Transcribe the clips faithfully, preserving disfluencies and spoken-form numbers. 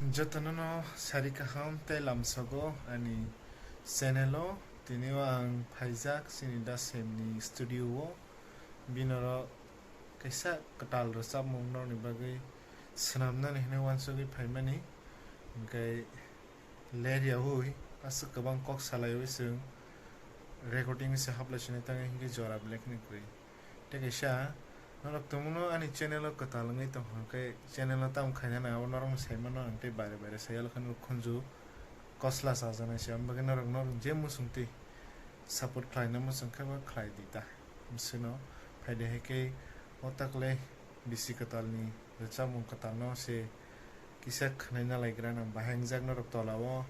Jotono no sari kaham tei lamsogo ani channel o. Tini o ang phaijak chini Dasemni studio o. Binorok kaisa kwtal rwchapmung norokni bagwi swnamnani hwnwi uansugwi phaimani. Hwnkhe ler yaui aswk kwbang kok salaiwi chwng recording se haplai sini tangwi hwnkhe jora belai kheno kwrwi. Tei kaisa norok tongmano ani channel o kwtal wngwi tongkha, hwnkhe channel o tamo khaina nang abo norokno saimano ang tei bare bare sai yalo kheno khunju kosla chajaknai se, amo bagwi norok, norok je muchung twi support khlaina muchung khe bo khlai di ta. Bwswkno phaidi hai khe o takle bisi kwtalni rwchapmung kwtalno se kisa khwnaina laigra nang bahai wngjak norok tola o,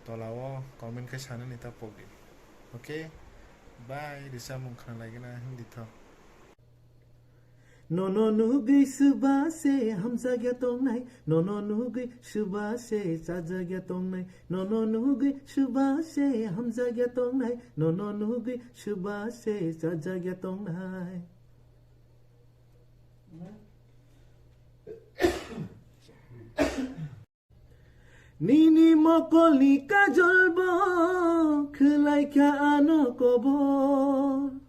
tola o comment khe sanani ta pokdi. Okay, bye, rwchapmung khwna laigina hindi tho. Nono nugwi swba se hamjakya tongnai, nono nugwi swba se chajakya tongnai, nono nugwi swba se hamjakya tongnai, nono nugwi swba se chajakya tongnai. Nini mokolni kajol bo khwlaikha ano kobor.